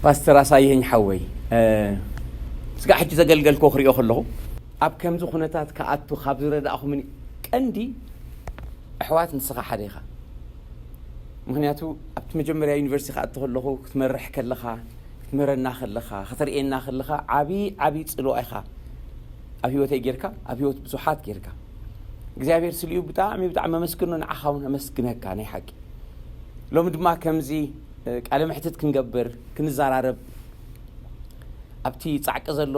ፓስተር ኣሳየኝ ሓወይ፣ ስጋዕ ሕጂ ዘገልገልክዎ ክሪኦ ከለኹ፣ ኣብ ከምዚ ኩነታት ክኣቱ ካብ ዝረዳእኹምኒ ቀንዲ ኣሕዋት ንስኻ ሓደ ኢኻ። ምኽንያቱ ኣብቲ መጀመርያ ዩኒቨርሲቲ ክኣቱ ከለኹ ክትመርሕ ከለኻ፣ ክትምህረና ከለኻ፣ ከተርእየና ከለኻ ዓቢ ዓቢ ጽልዋ ኢኻ ኣብ ህይወተይ ጌርካ፣ ኣብ ህይወት ብዙሓት ጌርካ። እግዚኣብሔር ስሊኡ ብጣዕሚ ብጣዕሚ ኣመስግኖ፣ ንዓኻ እውን ኣመስግነካ ናይ ሓቂ። ሎሚ ድማ ከምዚ ቃለ መሕትት ክንገብር፣ ክንዘራረብ፣ ኣብቲ ጻዕቂ ዘሎ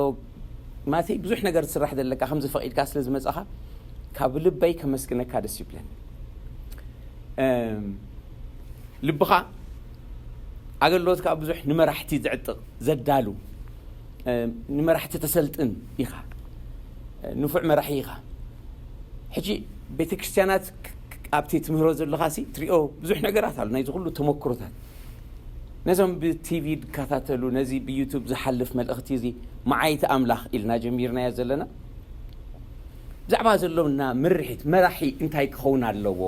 ማለተይ ብዙሕ ነገር ዝስራሕ ዘለካ ከምዚ ፈቒድካ ስለ ዝመጻኻ ካብ ልበይ ከመስግነካ ደስ ይብለኒ። ልብኻ ኣገልግሎት ከዓ ብዙሕ ንመራሕቲ ዝዕጥቕ ዘዳሉ፣ ንመራሕቲ ተሰልጥን ኢኻ። ንፉዕ መራሒ ኢኻ። ሕጂ ቤተ ክርስቲያናት ኣብቲ ትምህሮ ዘለኻ ሲ ትሪኦ ብዙሕ ነገራት ኣሎ። ናይዚ ኩሉ ተመክሮታት ነዞም ብቲቪ ዝከታተሉ፣ ነዚ ብዩቱብ ዝሓልፍ መልእኽቲ እዚ መዓይቲ ኣምላኽ ኢልና ጀሚርናዮ ዘለና፣ ብዛዕባ ዘሎና ምርሒት፣ መራሒ እንታይ ክኸውን ኣለዎ፣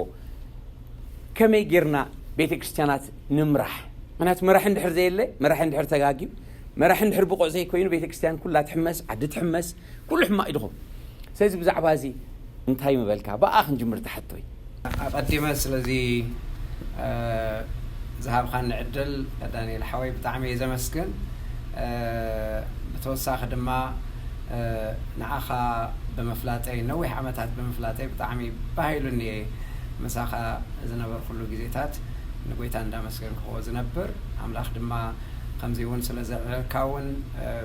ከመይ ጌርና ቤተ ክርስቲያናት ንምራሕ? ምክንያቱ መራሒ እንድሕር ዘየለ፣ መራሒ እንድሕር ተጋግዩ፣ መራሒ እንድሕር ብቑዕ ዘይኮይኑ፣ ቤተ ክርስቲያን ኩላ ትሕመስ፣ ዓዲ ትሕመስ፣ ኩሉ ሕማቕ እዩ ድኹም። ስለዚ ብዛዕባ እዚ እንታይ ምበልካ? ብኣ ክንጅምር ትሓቶይ። ኣቐዲመ ስለዚ ዝሃብኻኒ ዕድል ዳንኤል ሓወይ ብጣዕሚ እየ ዘመስግን። ብተወሳኺ ድማ ንዓኻ ብምፍላጠይ፣ ነዊሕ ዓመታት ብምፍላጠይ ብጣዕሚ ባህ ኢሉኒ እየ ምሳኻ ዝነበርኩሉ ግዜታት ንጎይታ እንዳመስገንክዎ ዝነብር። ኣምላኽ ድማ ከምዚ እውን ስለ ዘዕለልካ እውን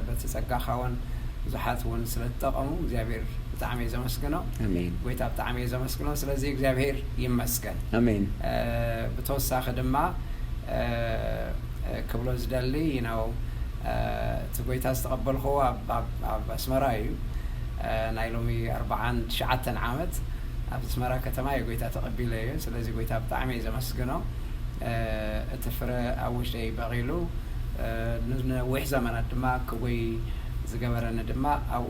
በቲ ጸጋኻ እውን ብዙሓት እውን ስለ ዝጠቐሙ እግዚኣብሔር ብጣዕሚ እየ ዘመስግኖ። ኣሜን። ጎይታ ብጣዕሚ እየ ዘመስግኖ። ስለዚ እግዚኣብሔር ይመስገን። ኣሜን። ብተወሳኺ ድማ ክብሎ ዝደሊ ነው እቲ ጎይታ ዝተቐበልክዎ ኣብ ኣስመራ እዩ። ናይ ሎሚ ኣርባዓን ትሽዓተን ዓመት ኣብ ኣስመራ ከተማ እየ ጎይታ ተቐቢለ እየ። ስለዚ ጎይታ ብጣዕሚ እየ ዘመስግኖ። እቲ ፍረ ኣብ ውሽጠይ በቒሉ ንነዊሕ ዘመናት ድማ ክጉይ ዝገበረኒ ድማ ኣብኡ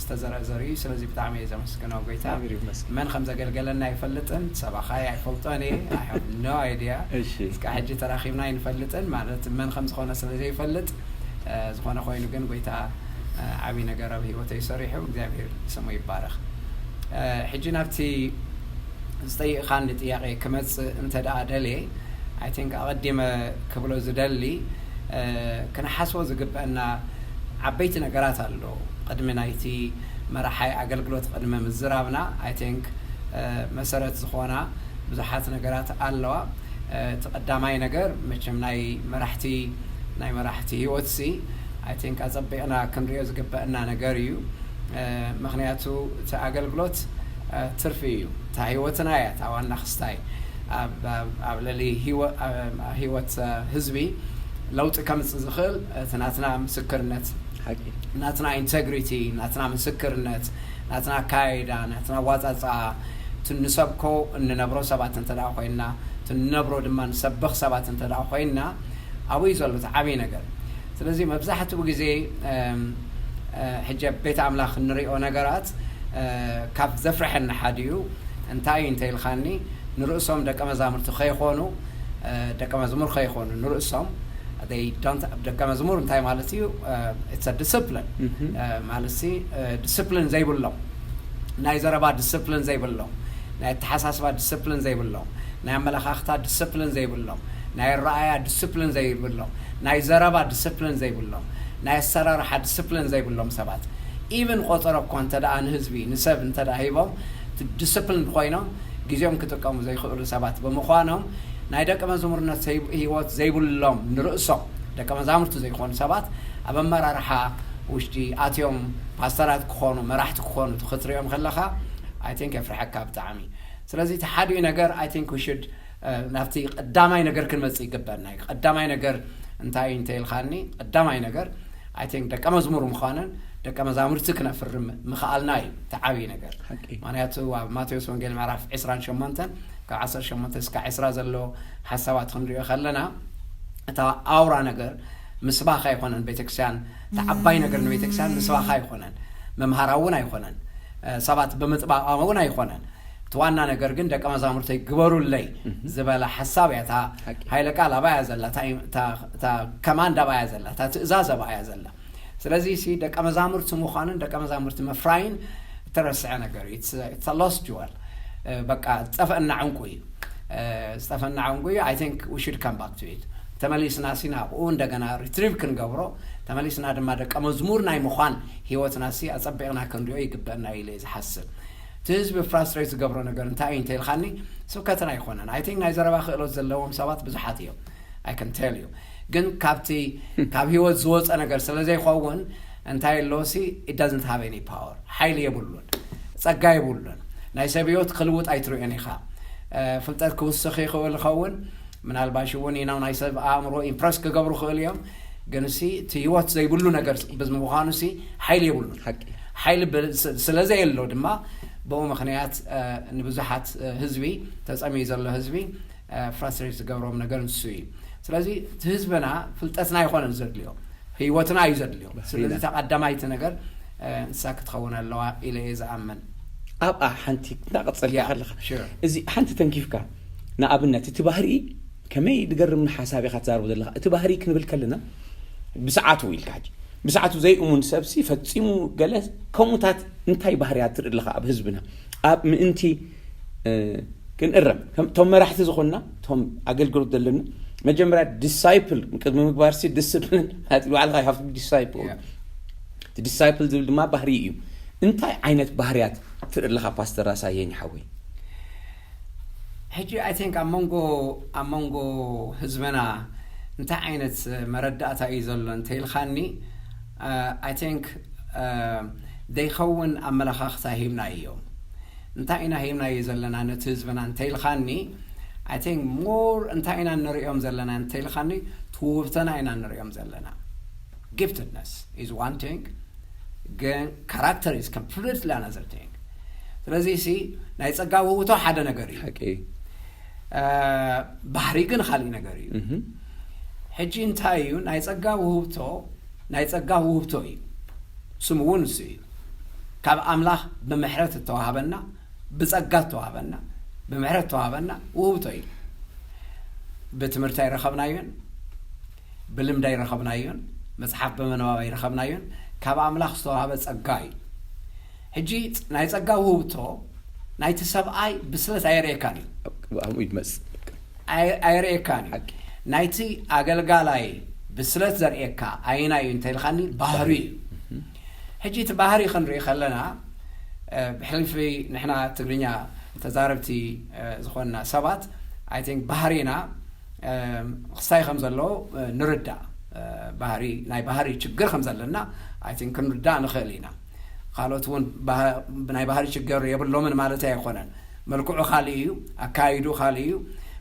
ዝተዘርአ ዘርኢ እዩ። ስለዚ ብጣዕሚ እየ ዘመስግኖ ጎይታ። መን ከም ዘገልገለና ኣይፈልጥን፣ ሰባኻይ ኣይፈልጦን እየ። I have no idea። እስካ ሕጂ ተራኺብና ኣይንፈልጥን ማለት መን ከም ዝኾነ ስለ ዘይፈልጥ፣ ዝኾነ ኮይኑ ግን ጎይታ ዓብዪ ነገር ኣብ ህይወተይ ሰሪሑ፣ እግዚኣብሔር ስሙ ይባረኽ። ሕጂ ናብቲ ዝጠይቕኻኒ ጥያቄ ክመጽእ እንተ ደኣ ደልየ፣ I think ኣቐዲመ ክብሎ ዝደሊ፣ ክንሓስቦ ዝግበአና ዓበይቲ ነገራት ኣሎ። ቅድሚ ናይቲ መራሓይ ኣገልግሎት ቅድሚ ምዝራብና፣ I think መሰረት ዝኾና ብዙሓት ነገራት ኣለዋ። እቲ ቀዳማይ ነገር መቸም ናይ መራሕቲ፣ ናይ መራሕቲ ህይወትሲ፣ I think ኣጸቢቕና ክንሪኦ ዝግበአና ነገር እዩ። ምክንያቱ እቲ ኣገልግሎት ትርፊ እዩ። እታ ህይወትና እያ እታ ዋና ክስታይ። ኣብ ልዕሊ ህይወት ህዝቢ ለውጢ ከምፅእ ዝኽእል እቲ ናትና ምስክርነት፣ ናትና ኢንተግሪቲ፣ ናትና ምስክርነት፣ ናትና ኣካይዳ፣ ናትና ዋፃፃ፣ እቲ ንሰብኮ እንነብሮ ሰባት እንተ ኮይንና፣ እቲ ንነብሮ ድማ ንሰብኽ ሰባት እንተ ኮይንና፣ ኣብኡ እዩ ዘሎ እቲ ዓብዪ ነገር። ስለዚ መብዛሕትኡ ግዜ ሕጂ ኣብ ቤት ኣምላኽ እንሪኦ ነገራት ካብ ዘፍርሐኒ ሓደ እዩ። እንታይ እዩ እንተ ኢልካኒ፣ ንርእሶም ደቀ መዛሙርቲ ከይኾኑ፣ ደቀ መዝሙር ከይኾኑ ንርእሶም፣ ደቀ መዝሙር እንታይ ማለት እዩ? It's a discipline ማለት ሲ ዲስፕሊን ዘይብሎም፣ ናይ ዘረባ ዲስፕሊን ዘይብሎም፣ ናይ ኣተሓሳስባ ዲስፕሊን ዘይብሎም፣ ናይ ኣመለኻኽታ ዲስፕሊን ዘይብሎም፣ ናይ ኣረኣያ ዲስፕሊን ዘይብሎም፣ ናይ ዘረባ ዲስፕሊን ዘይብሎም፣ ናይ ኣሰራርሓ ዲስፕሊን ዘይብሎም ሰባት፣ ኢቭን ቆፀሮ እኳ እንተ ደኣ ንህዝቢ ንሰብ እንተ ደኣ ሂቦም ዲስፕሊን ኮይኖም ግዜኦም ክጥቀሙ ዘይኽእሉ ሰባት ብምዃኖም ናይ ደቀ መዝሙርነት ህይወት ዘይብሎም ንርእሶም ደቀ መዛሙርቲ ዘይኮኑ ሰባት ኣብ ኣመራርሓ ውሽጢ ኣትዮም ፓስተራት ክኾኑ መራሕቲ ክኾኑ ክትሪኦም ከለኻ I think የፍርሐካ ብጣዕሚ። ስለዚ እቲ ሓዲኡ ነገር I think we should ናብቲ ቀዳማይ ነገር ክንመጽእ ይግበና እዩ። ቀዳማይ ነገር እንታይ እዩ እንተ ኢልካኒ፣ ቀዳማይ ነገር I think ደቀ መዝሙር ምዃንን ደቀ መዛሙርቲ ክነፍርም ምኽኣልና እዩ እቲ ዓብዪ ነገር። ምክንያቱ ኣብ ማቴዎስ ወንጌል ምዕራፍ ዕስራን ሸሞንተን ካብ ዓሰርተ ሸሞንተ እስካብ ዕስራ ዘሎ ሓሳባት ክንሪኦ ከለና እታ ኣውራ ነገር ምስባኽ ኣይኮነን። ቤተክርስትያን እቲ ዓባይ ነገር ንቤተክርስትያን ምስባኽ ኣይኮነን፣ መምሃራ እውን ኣይኮነን፣ ሰባት ብምጥባቕ እውን ኣይኮነን። እቲ ዋና ነገር ግን ደቀ መዛሙርተይ ግበሩለይ ዝበለ ሓሳብ እያ። እታ ሓቂ። ሓይለ ቃል ኣባያ ዘላ፣ እታ፣ እታ፣ እታ ከማንድ ኣባያ ዘላ፣ እታ ትእዛዝ ኣባያ ዘላ። ስለዚ ሲ ደቀ መዛሙርቲ ምዃንን ደቀ መዛሙርቲ ምፍራይን እተረስዐ ነገር እዩ። It's a lost jewel። በቃ ዝጠፈአና ዕንቁ እዩ። ዝጠፈና ዕንቁ እዩ። I think we should come back to it። ተመሊስና ሲ ናብኡ እንደገና ሪትሪቭ ክንገብሮ፣ ተመሊስና ድማ ደቀ መዝሙር ናይ ምዃን ህይወትና ሲ ኣጸቢቕና ክንሪኦ ይግበአና ኢለ እየ ዝሓስብ። እቲ ህዝቢ ፍራስትሬት ዝገብሮ ነገር እንታይ እዩ እንተኢልካኒ፣ ስብከትን ኣይኮነን። I think ናይ ዘረባ ክእለት ዘለዎም ሰባት ብዙሓት እዮም። I can tell you። ግን ካብቲ ካብ ህይወት ዝወፀ ነገር ስለ ዘይኸውን እንታይ ኣሎ ሲ it doesn't have any power። ሓይሊ የብሉን፣ ጸጋ የብሉን። ናይ ሰብ ህይወት ክልውጥ ኣይትርእዮን ኢኻ። ፍልጠት ክውስኽ ይኽእል ይኸውን፣ ምናልባሽ እውን ኢናው ናይ ሰብ ኣእምሮ ኢምፕረስ ክገብሩ ክእል እዮም። ግን ሲ እቲ ህይወት ዘይብሉ ነገር ብምዃኑ ሲ ሓይሊ የብሉን። ሓይሊ ስለ ዘየሎ ድማ ብኡ ምክንያት ንብዙሓት ህዝቢ፣ ተፀሚዩ ዘሎ ህዝቢ ፍራስትሬት ዝገብሮም ነገር ንሱ እዩ። ስለዚ እቲ ህዝብና ፍልጠትና ኣይኮነን ዘድልዮ፣ ህይወትና እዩ ዘድልዮ። ስለዚ እታ ቀዳማይቲ ነገር ንሳ ክትኸውን ኣለዋ ኢለ እየ ዝኣምን። ኣብኣ ሓንቲ እናቐፀልካ ከለካ እዚ ሓንቲ ተንኪፍካ ንኣብነት እቲ ባህሪ ከመይ ድገርም ሓሳብ ኢኻ ትዛርቦ ዘለኻ። እቲ ባህሪ ክንብል ከለና ብሰዓቱ ኢልካ ሕጂ ብሰዓቱ ዘይእሙን ሰብሲ ፈጺሙ ገለ ከምኡታት እንታይ ባህርያት ትርኢ ኣለኻ ኣብ ህዝብና ኣብ ምእንቲ ክንእረም እቶም መራሕቲ ዝኾንና እቶም ኣገልግሎት ዘለና መጀመርያ ዲሳይፕል ቅድሚ ምግባር ሲ ዲስፕሊን ባዕልኻ ይሃፍቱ ዲሳይፕል እቲ ዲሳይፕል ዝብል ድማ ባህሪ እዩ። እንታይ ዓይነት ባህርያት ትርኢ ኣለኻ ፓስተር ኣሳየኝ ሓወይ? ሕጂ I think ኣብ መንጎ ኣብ መንጎ ህዝብና እንታይ ዓይነት መረዳእታ እዩ ዘሎ እንተኢልካኒ፣ I think ዘይኸውን ኣመለኻኽታ ሂብና እዮም። እንታይ ኢና ሂብናዮ ዘለና ነቲ ህዝብና እንተኢልካኒ፣ I think more እንታይ ኢና ንሪኦም ዘለና እንተኢልካኒ፣ ትውህብተና ኢና ንሪኦም ዘለና። Giftedness is one thing፣ ግን character is completely another thing። ስለዚ ሲ ናይ ጸጋ ውህብቶ ሓደ ነገር እዩ። ሓቂ ባህሪ ግን ካልእ ነገር እዩ። ሕጂ እንታይ እዩ ናይ ጸጋ ውህብቶ? ናይ ጸጋ ውህብቶ እዩ። ስሙ እውን እሱ እዩ። ካብ ኣምላኽ ብምሕረት እተዋህበና፣ ብጸጋ እተዋህበና፣ ብምሕረት እተዋህበና ውህብቶ እዩ። ብትምህርቲ ኣይረኸብናዮን፣ ብልምዲ ኣይረኸብናዮን፣ መጽሓፍ ብምንባብ ኣይረኸብናዮን፣ ካብ ኣምላኽ ዝተዋህበ ጸጋ እዩ። ሕጂ ናይ ጸጋ ውህብቶ ናይቲ ሰብኣይ ብስለት ኣየርእየካን እዩ። ኣብኡ ይመጽእ ኣየርእየካን እዩ። ናይቲ ኣገልጋላይ ብስለት ዘርእየካ ኣይና እዩ እንተኢልካኒ ባህሪ እዩ። ሕጂ እቲ ባህሪ ክንርኢ ከለና ብሕልፊ ንሕና ትግርኛ ተዛረብቲ ዝኾንና ሰባት I think ባህሪና ክስታይ ከም ዘለዎ ንርዳእ። ባህሪ ናይ ባህሪ ችግር ከም ዘለና I think ክንርዳእ ንኽእል ኢና። ካልኦት እውን ናይ ባህሪ ችግር የብሎምን ማለት ኣይኮነን። መልክዑ ካልእ እዩ፣ ኣካይዱ ካልእ እዩ።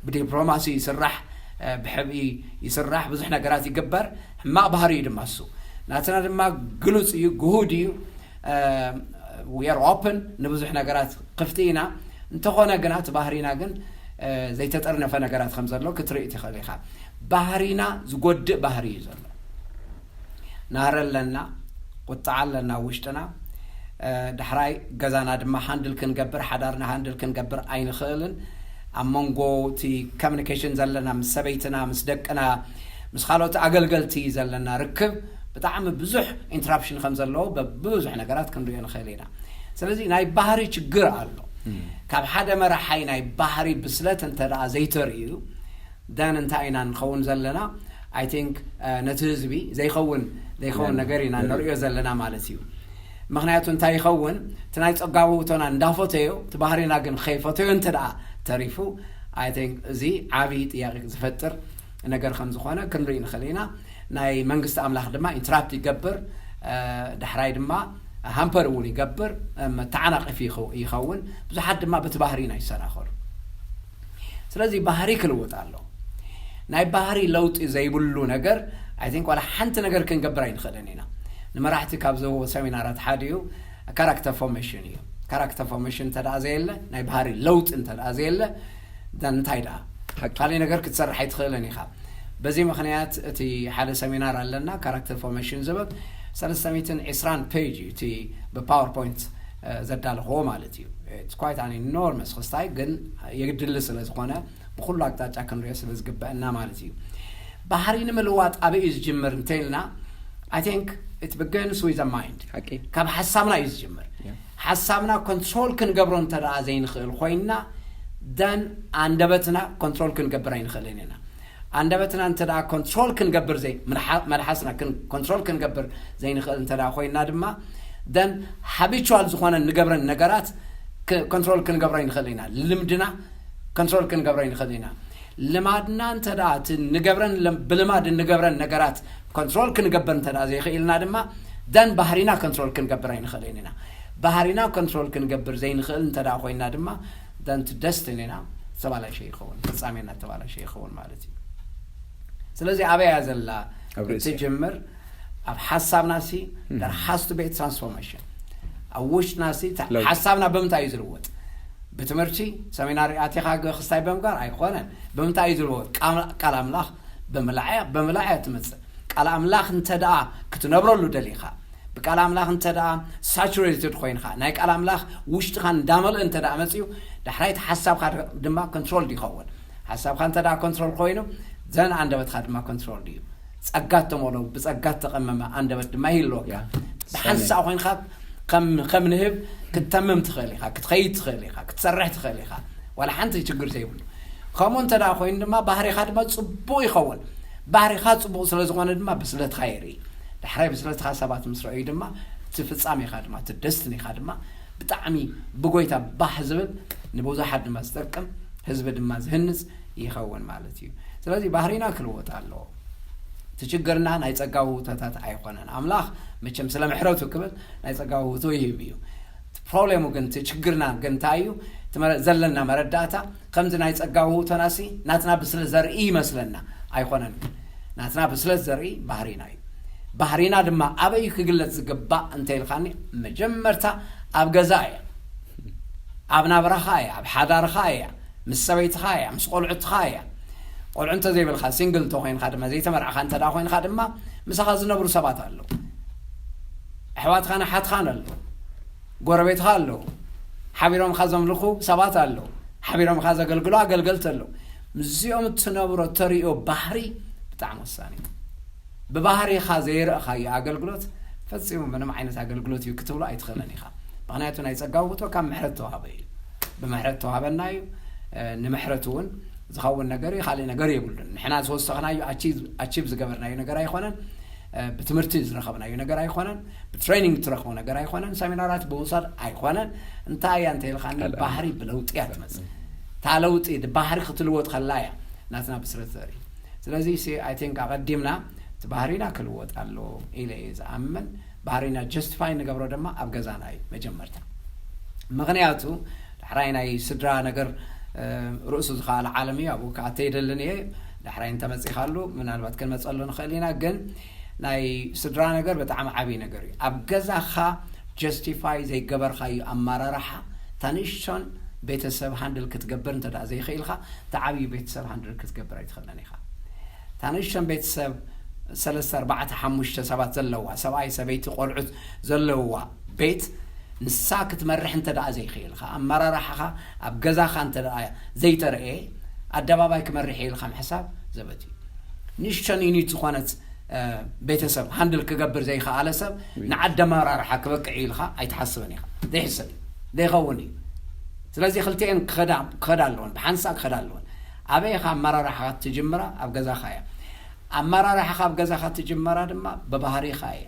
ብዲፕሎማሲ ይስራሕ፣ ብሕብኢ ይስራሕ፣ ብዙሕ ነገራት ይግበር። ሕማቕ ባህሪ እዩ ድማ እሱ። ናትና ድማ ግሉፅ እዩ፣ ግሁድ እዩ። We are open ንብዙሕ ነገራት ክፍቲ ኢና። እንተኾነ ግና እቲ ባህሪና ግን ዘይተጠርነፈ ነገራት ከም ዘሎ ክትርኢ ትኽእል ኢኻ። ባህሪና ዝጎድእ ባህሪ እዩ ዘሎ። ናህሪ ኣለና፣ ቁጥዓ ኣለና ውሽጥና። ዳሕራይ ገዛና ድማ ሃንድል ክንገብር፣ ሓዳርና ሃንድል ክንገብር ኣይንኽእልን። ኣብ መንጎ እቲ ኮሚኒኬሽን ዘለና ምስ ሰበይትና ምስ ደቅና ምስ ካልኦት ኣገልገልቲ ዘለና ርክብ ብጣዕሚ ብዙሕ ኢንትራፕሽን ከም ዘለዎ ብብዙሕ ነገራት ክንሪኦ ንኽእል ኢና። ስለዚ ናይ ባህሪ ችግር ኣሎ። ካብ ሓደ መራሓይ ናይ ባህሪ ብስለት እንተ ደኣ ዘይተርእዩ ደን እንታይ ኢና ንኸውን ዘለና? I think ነቲ ህዝቢ ዘይኸውን ዘይኸውን ነገር ኢና ንሪኦ ዘለና ማለት እዩ። ምክንያቱ እንታይ ይኸውን? እቲ ናይ ጸጋ ውህብቶና እንዳፈተዮ እቲ ባህሪና ግን ከይፈተዮ እንተ ደኣ ተሪፉ I think እዚ ዓብዪ ጥያቄ ዝፈጥር ነገር ከም ዝኾነ ክንርኢ ንኽእል ኢና። ናይ መንግስቲ ኣምላኽ ድማ ኢንትራፕት ይገብር፣ ዳሕራይ ድማ ሃምፐር እውን ይገብር፣ መተዓናቐፊ ይኸውን። ብዙሓት ድማ በቲ ባህሪ ኢና ይሰናኸሉ። ስለዚ ባህሪ ክልውጥ ኣሎ። ናይ ባህሪ ለውጢ ዘይብሉ ነገር I think ዋላ ሓንቲ ነገር ክንገብር ኣይንኽእልን ኢና። ንመራሕቲ ካብ ዝህቦ ሰሚናራት ሓደ እዩ ካራክተር ፎርሜሽን እዩ። ካራክተር ፎርሜሽን እንተ ደኣ ዘየለ፣ ናይ ባህሪ ለውጢ እንተ ደኣ ዘየለ ደን እንታይ ደኣ ካልእ ነገር ክትሰርሕ ኣይትኽእልን ኢኻ። በዚ ምኽንያት እቲ ሓደ ሰሚናር ኣለና ካራክተር ፎርሜሽን ዝብል ሰለስተ ሚእትን ዕስራን ፔጅ እዩ እቲ ብፓወርፖይንት ዘዳለኽዎ ማለት እዩ። It's quite an enormous ክስታይ፣ ግን የግድሊ ስለ ዝኾነ ብኩሉ ኣቅጣጫ ክንሪኦ ስለ ዝግበአና ማለት እዩ። ባህሪ ንምልዋጥ ኣበይ እዩ ዝጅምር እንተኢልና፣ I think it begins with the mind። ሓቂ ካብ ሓሳብና እዩ ዝጅምር። Yeah. ሓሳብና ኮንትሮል ክንገብሮ እንተ ደኣ ዘይንኽእል ኮይንና፣ then ኣንደበትና ኮንትሮል ክንገብር ኣይንኽእልን ኢና። ኣንደበትና እንተ ደኣ ኮንትሮል ክንገብር ዘይ ምልሓ- መልሓስና ክን- ኮንትሮል ክንገብር ዘይንኽእል እንተ ደኣ ኮይንና ድማ፣ then ሃቢቹዋል ዝኾነ ንገብረን ነገራት ክ- ኮንትሮል ክንገብሮ ኣይንኽእል ኢና። ልምድና ኮንትሮል ክንገብሮ ኣይንኽእል ኢና። ልማድና እንተ ደኣ እቲ ንገብረን ለም- ብልማድ እንገብረን ነገራት ኮንትሮል ክንገብር እንተ ደኣ ዘይኽኢልና ድማ፣ then ባህሪና ኮንትሮል ክንገብር ኣይንኽእልን ኢና። ባህሪና ኮንትሮል ክንገብር ዘይንኽእል እንተ ደኣ ኮይንና ድማ፣ then እቲ ደስቲኒና ዝተባላሸ ይኸውን፣ ፍጻሜና ዝተባላሸ ይኸውን ማለት እዩ። ስለዚ ኣበይ እያ ዘላ ኣብ ርእሲ። ትጅምር? ኣብ ሓሳብና ሲ፣ there has to be transformation። ኣብ ውሽጥና ሲ፣ ታ- ለውጢ። ሓሳብና ብምንታይ እዩ ዝልወጥ? ብትምህርቲ፣ ሰሚናሪ ኣቲኻ ገ- ክስታይ ብምግባር ኣይኮነን። ብምንታይ እዩ ዝልወጥ? ቃል ቃል ኣምላኽ ብምልዓያ ብምልዓያ ትመጽእ። ቃል ኣምላኽ እንተ ደኣ ክትነብረሉ ደሊኻ፣ ብቃል ኣምላኽ እንተ ደኣ ሳቹሬትድ ኮይንካ፣ ናይ ቃል ኣምላኽ ውሽጥኻ እንዳመልእ እንተ ደኣ መጽዩ፣ ዳሕራይ እቲ ሓሳብካ ድማ ኮንትሮል ይኸውን። ሓሳብካ እንተ ደኣ ኮንትሮል ኮይኑ፣ ዘን ኣንደበትካ ድማ ኮንትሮል እዩ። ጸጋ እተመልኦ፣ ብጸጋ እተቐመመ ኣንደበት ድማ ይህልወካ። ያ። ብሓንሳእ ኮይንካ ከም ከም ንህብ ክትተምም ትኽእል ኢኻ፣ ክትኸይድ ትኽእል ኢኻ፣ ክትሰርሕ ትኽእል ኢኻ። ዋላ ሓንቲ ችግር ዘይብሉ። ከምኡ እንተ ደኣ ኮይኑ ድማ ባህሪኻ ድማ ጽቡቕ ይኸውን። ባህሪኻ ጽቡቕ ስለ ዝኾነ ድማ ብስለትካ የርኢ። ዳሕራይ ብስለትካ ሰባት ምስ ረኣዩ ድማ እቲ ፍጻሜኻ ድማ እቲ ደስትኒኻ ድማ ብጣዕሚ ብጎይታ ባህ ዝብል፣ ንብዙሓት ድማ ዝጠቅም፣ ህዝቢ ድማ ዝህንጽ ይኸውን ማለት እዩ። ስለዚ ባህሪና ክልወጥ ኣለዎ። እቲ ችግርና ናይ ጸጋ ውህብቶታት ኣይኮነን። ኣምላኽ መቸም ስለ ምሕረቱ ክብል ናይ ጸጋ ውህብቶ ይህብ እዩ። ፕሮብሌሙ ግን እቲ ችግርና ግን እንታይ እዩ? እቲ መረ- ዘለና መረዳእታ ከምዚ ናይ ጸጋ ውህብቶና ሲ ናትና ብስለት ዘርኢ ይመስለና። ኣይኮነን። ግን ናትና ብስለት ዘርኢ ባህሪና እዩ። ባህሪና ድማ ኣበይ ክግለጽ ዝግባእ እንተ ኢልካኒ፣ መጀመርታ ኣብ ገዛ እያ፣ ኣብ ናብራኻ እያ፣ ኣብ ሓዳርኻ እያ፣ ምስ ሰበይትኻ እያ፣ ምስ ቆልዑትኻ እያ። ቆልዑ እንተ ዘይብልካ፣ ሲንግል እንተ ኮይንካ ድማ፣ ዘይተመርዓኻ እንተ ደኣ ኮይንካ ድማ፣ ምሳኻ ዝነብሩ ሰባት ኣለዉ። ኣሕዋትካን ኣሓትካን ኣለዉ። ጎረቤትካ ኣለዉ። ሓቢሮምካ ዘምልኹ ሰባት ኣለዉ። ሓቢሮምካ ዘገልግሉ ኣገልገልቲ ኣለዉ። ምስዚኦም እትነብሮ ተሪኦ ባህሪ ብጣዕሚ ወሳኒ እዩ። ብባህሪኻ ዘይረእኻዮ ኣገልግሎት ፈጺሙ ምንም ዓይነት ኣገልግሎት እዩ ክትብሎ ኣይትኽእልን ኢኻ። ምኽንያቱ ናይ ጸጋ ውህብቶ ካብ ምሕረት ተዋህበ እዩ። ብምሕረት ተዋህበና እዩ። እ፣ ንምሕረቱ እውን ዝኸውን ነገር እዩ፣ ካልእ ነገር የብሉን። ንሕና ዝወሰኽናዮ ኣቺቭ ኣቺቭ ዝገበርናዮ ነገር ኣይኮነን። እ፣ ብትምህርቲ ዝረኸብናዮ ነገር ኣይኮነን። ብትሬኒንግ ትረኽቦ ነገር ኣይኮነን። ሰሚናራት ብምውሳድ ኣይኮነን። እንታይ እያ እንተ ኢልካኒ፣ ካልእ ባህሪ ብለውጢ እያ ትመጽእ። እታ ለውጢ ባህሪ ክትልወጥ ከላ እያ ናትና ብስለት ዘርኢ። ስለዚ ሲ ኣይ ቲንክ ኣቐዲምና እቲ ባህሪና ክልወጥ ኣለዎ ኢለ እየ ዝኣምን። ባህሪና ጀስቲፋይ ንገብሮ ድማ ኣብ ገዛና እዩ መጀመርታ። ምኽንያቱ ዳሕራይ ናይ ስድራ ነገር፣ እ፣ ርእሱ ዝኸኣለ ዓለም እዩ። ኣብኡ ክኣተ ይደልን እየ። ዳሕራይ እንተመጺኻሉ ምናልባት ክንመጸሉ ንኽእል ኢና። ግን ናይ ስድራ ነገር ብጣዕሚ ዓብዪ ነገር እዩ። ኣብ ገዛኻ ጀስቲፋይ ዘይገበርካዩ ኣመራርሓ፣ እታ ንእሽቶን ቤተሰብ ሃንድል ክትገብር እንተ ደኣ ዘይኽኢልካ፣ እታ ዓብዪ ቤተሰብ ሃንድል ክትገብር ኣይትኽእልን ኢኻ። እታ ንእሽቶን ቤተሰብ ሰለስተ፣ ኣርባዕተ፣ ሓሙሽተ ሰባት ዘለዋ፣ ሰብኣይ፣ ሰበይቲ፣ ቆልዑት ዘለዋ ቤት፣ ንሳ ክትመርሕ እንተ ደኣ ዘይኽኢልካ፣ ኣመራርሓኻ ኣብ ገዛኻ እንተ ደኣ ዘይተረኤ፣ ኣደባባይ ክመርሕ እየ ኢልካ ምሕሳብ ዘበት እዩ። ንእሽቶን ዩኒት ዝኾነት፣ እ፣ ቤተሰብ ሃንድል ክገብር ዘይከኣለ ሰብ ንዓዲ ኣመራርሓ ክበቅዕ ኢልካ ኣይትሓስብን ኢኻ። ዘይሕሰብ እዩ። ዘይኸውን እዩ። ስለዚ ክልቲኤን ክኸዳ ክኸዳ ኣለወን፣ ብሓንሳእ ክኸዳ ኣለወን። ኣበይ ኢኻ ኣመራርሓኻ ትጅምራ? ኣብ ገዛኻ እያ። ኣመራርሓኻ ኣብ ገዛኻ ትጅመራ ድማ ብባህሪኻ እያ።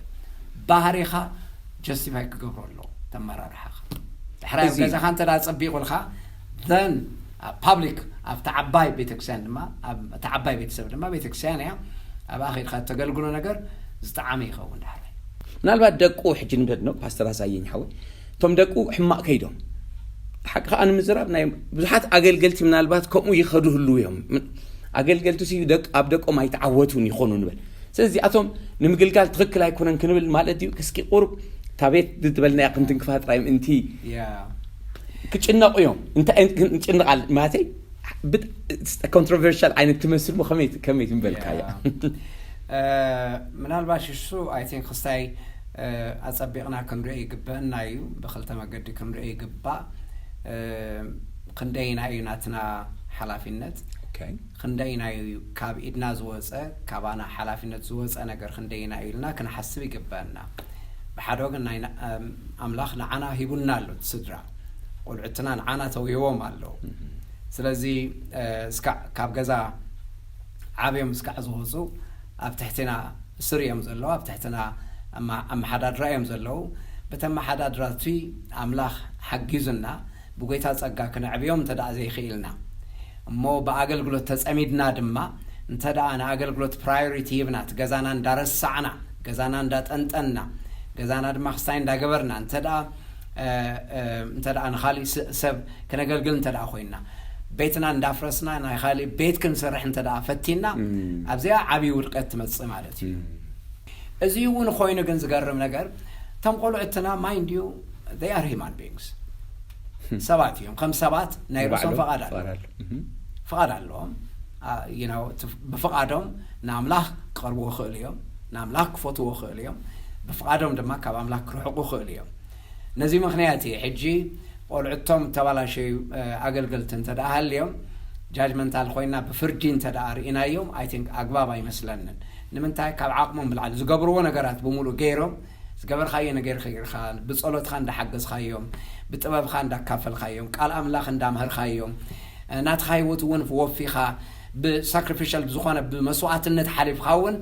ባህሪኻ ጀስቲፋይ ክገብሮ ኣለዎ፣ ተመራርሓኻ። ድሕሪ ኣብ እዚ ገዛኻ እንተ ደኣ ጸቢቑልካ፣ ዘን ኣብ ፓብሊክ፣ ኣብቲ ዓባይ ቤተክርስትያን ድማ፣ ኣብ- እታ ዓባይ ቤተሰብ ድማ ቤተክርስትያን እያ። ኣብኣ ኸይድካ እተገልግሎ ነገር ዝጠዓመ ይኸውን ድሕሪ። ምናልባት ደቁ ሕጂ ንብለድ ነው ፓስተር ኣሳየኝ ሓወይ፣ እቶም ደቁ ሕማቕ ከይዶም፣ ሓቂ ከዓ ንምዝራብ ናይ ብዙሓት ኣገልገልቲ ምናልባት ከምኡ ይኸዱ ህልው እዮም። ም- ኣገልገልቲ ሲ ደቅ- ኣብ ደቆም ኣይተዓወቱን ይኾኑ ንበል። ስለዚ እዚኣቶም ንምግልጋል ትኽክል ኣይኮነን ክንብል ማለት ድዩ? እስኪ ቁሩብ እታ ቤት ዝበልናያ ክንትንክፋ ጥራይ ምእንቲ ያ ክጭነቑ እዮም። እንታይ ክንጭነቕ ኣለ- ማለተይ ብት- ኮንትሮቨርሻል ዓይነት ትመስል ሞ ከመይ ከመይ ትንበልካያ? ያ። እ፣ ምናልባሽ እሱ ኣይ ቲንክ ክስታይ፣ ኣጸቢቕና ክንሪኦ ይግበአና እዩ። ብኽልተ መገዲ ክንሪኦ ይግባእ። ክንደይና እዩ ናትና ሓላፊነት፣ Okay. ክንደይና እዩ ካብ ኢድና ዝወፀ፣ ካባና ሓላፊነት ዝወፀ ነገር ክንደይና እዩ ኢልና ክንሓስብ ይግበአና። ብሓደ ወገን ናይ ኣምላኽ ንዓና ሂቡና ኣሎ፣ ስድራ ቆልዑትና ንዓና ተውህዎም ኣለዉ። ስለዚ እስካዕ ካብ ገዛ ዓብዮም እስካዕ ዝወፁ ኣብ ትሕትና ስር እዮም ዘለዉ፣ ኣብ ትሕትና ኣመሓዳድራ እዮም ዘለዉ። በቲ ኣመሓዳድራ እቲ ኣምላኽ ሓጊዙና ብጎይታ ጸጋ ክነዕብዮም እንተ ደኣ ዘይኽኢልና እሞ ብኣገልግሎት ተጸሚድና ድማ እንተ ደኣ ንኣገልግሎት ፕራዮሪቲ ሂብና እቲ ገዛና እንዳረሳዕና፣ ገዛና እንዳጠንጠንና፣ ገዛና ድማ ክስታይ እንዳገበርና እንተ ደኣ እንተ ደኣ ንኻሊእ ሰብ ክነገልግል እንተ ደኣ ኮይና፣ ቤትና እንዳፍረስና ናይ ካሊእ ቤት ክንሰርሕ እንተ ደኣ ፈቲና ኣብዚኣ ዓብዪ ውድቀት ትመጽእ ማለት እዩ። እዚ እውን ኮይኑ ግን ዝገርም ነገር እቶም ቆልዑትና mind you they are human beings፣ ሰባት እዮም። ከም ሰባት ናይ ርእሶም ፈቓድ ኣለዎም። ፈቓድ ኣለዎም። ብፍቓዶም ንኣምላኽ ክቐርብዎ ይኽእሉ እዮም፣ ንኣምላኽ ክፈትዎ ይኽእሉ እዮም፣ ብፍቓዶም ድማ ካብ ኣምላኽ ክርሕቁ ይኽእሉ እዮም። ነዚ ምኽንያት እየ ሕጂ ቆልዑቶም ተባላሸዩ ኣገልገልቲ እንተ ደኣ ሃልዮም ጃጅመንታል ኮይና ብፍርዲ እንተ ደኣ ርኢናዮም I think ኣግባብ ኣይመስለንን። ንምንታይ? ካብ ዓቕሞም ብላዕሊ ዝገብርዎ ነገራት ብምሉእ ገይሮም ዝገበርካዮ ነገር ከይርካ ብጸሎትካ እንዳሓገዝካዮም ብጥበብካ እንዳካፈልካዮም ቃል ኣምላኽ እንዳምሃርካዮም ናትካ ህይወት እውን ወፊኻ ብሳክሪፊሻል ብዝኾነ ብመስዋዕትነት ሓሊፍካ እውን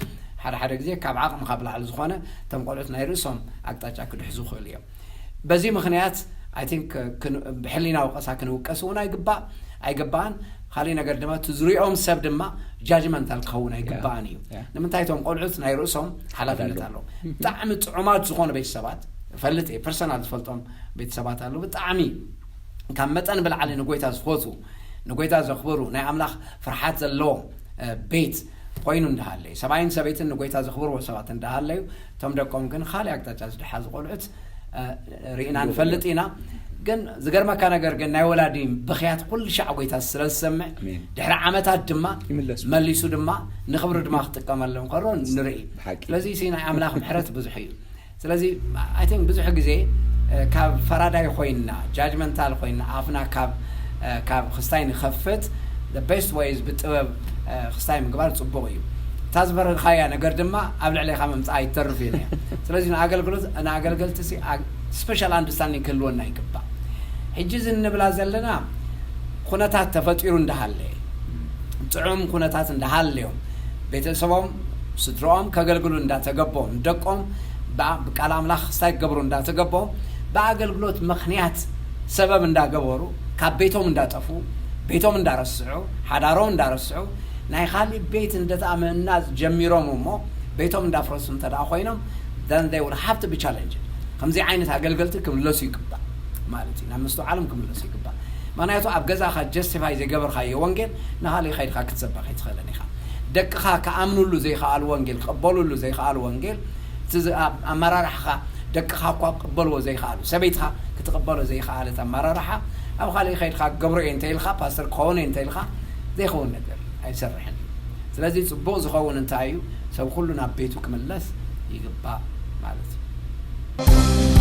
ሓደ ሓደ ግዜ ካብ ዓቕምካ ብላዕሊ ዝኾነ እቶም ቆልዑት ናይ ርእሶም ኣቅጣጫ ክድሕዙ ይኽእሉ እዮም። በዚ ምኽንያት I think ብሕሊና ወቀሳ ክንውቀስ እውን ኣይግባእ ኣይግባእን። ካሊእ ነገር ድማ እቲ ዝሪኦም ሰብ ድማ ጃጅመንታል ክኸውን ኣይግባእን እዩ። ንምንታይ? እቶም ቆልዑት ናይ ርእሶም ሓላፍነት ኣለዎም። ብጣዕሚ ጥዑማት ዝኾኑ ቤተሰባት እፈልጥ እየ፣ ፐርሰናል ዝፈልጦም ቤተሰባት ኣለዉ። ብጣዕሚ ካብ መጠን ብላዕሊ ንጎይታ ዝፈትዉ፣ ንጎይታ ዘኽብሩ፣ ናይ ኣምላኽ ፍርሓት ዘለዎም ቤት ኮይኑ እንዳሃለዩ፣ ሰብኣይን ሰበይትን ንጎይታ ዘኽብርዎ ሰባት እንዳሃለዩ፣ እቶም ደቆም ግን ካልእ ኣቅጣጫ ዝደሓዙ ቆልዑት ርኢና ንፈልጥ ኢና። ግን ዝገርመካ ነገር ግን ናይ ወላዲ ብኽያት ኩሉ ሻዕ ጎይታ ስለ ዝሰምዕ ድሕሪ ዓመታት ድማ መሊሱ ድማ ንኽብሪ ድማ ክጥቀመሎም ከሎ ንርኢ። ስለዚ ናይ ኣምላኽ ምሕረት ብዙሕ እዩ። ስለዚ I think ብዙሕ ግዜ ካብ ፈራዳይ ኮይንና ጃጅመንታል ኮይንና ኣፍና ካብ ካብ ክስታይ ንኸፍት the best way is ብጥበብ ክስታይ ምግባር ጽቡቕ እዩ። እታ ዝፈረድካያ ነገር ድማ ኣብ ልዕሌኻ ምምጻእ ኣይትተርፍ እዩ። ስለዚ ንኣገልግሎት ንኣገልገልቲ ስፔሻል ኣንደርስታንዲንግ ክህልወና ይግባእ። ሕጂ እዚ እንብላ ዘለና ኩነታት ተፈጢሩ እንዳሃለ ጥዑም ኩነታት እንዳሃለዮም ቤተሰቦም ስድሮኦም ከገልግሉ እንዳተገቦም ደቆም ብቃል ኣምላኽ ክስታይ ክገብሩ እንዳተገቦም ብኣገልግሎት ምኽንያት ሰበብ እንዳገበሩ ካብ ቤቶም እንዳጠፉ ቤቶም እንዳረስዑ ሓዳሮም እንዳረስዑ ናይ ካሊእ ቤት እንደተኣመና ጀሚሮም እሞ ቤቶም እንዳፍረሱ እንተ ደኣ ኮይኖም then they will have to be challenged። ከምዚ ዓይነት ኣገልገልቲ ክምለሱ ይግባእ ማለት እዩ። ናብ ምስትውዓሎም ክምለሱ ይግባእ። ምክንያቱ ኣብ ገዛኻ ጀስቲፋይ ዘይገበርካዮ ወንጌል ንኻሊእ ከይድካ ክትሰብኽ ኣይትኽእልን ኢኻ። ደቅኻ ክኣምኑሉ ዘይከኣሉ ወንጌል ክቕበሉሉ ዘይከኣሉ ወንጌል እቲ ኣመራርሓኻ ደቅኻ እኳ ክቕበልዎ ዘይከኣሉ ሰበይትኻ ክትቕበሎ ዘይከኣለት ኣመራርሓ ኣብ ካሊእ ከይድካ ክገብሮ እየ እንተ ኢልካ ፓስተር ክኸውን እየ እንተ ኢልካ ዘይኸውን ነገር ኣይሰርሕን እዩ። ስለዚ ጽቡቕ ዝኸውን እንታይ እዩ? ሰብ ኩሉ ናብ ቤቱ ክምለስ ይግባእ ማለት እዩ።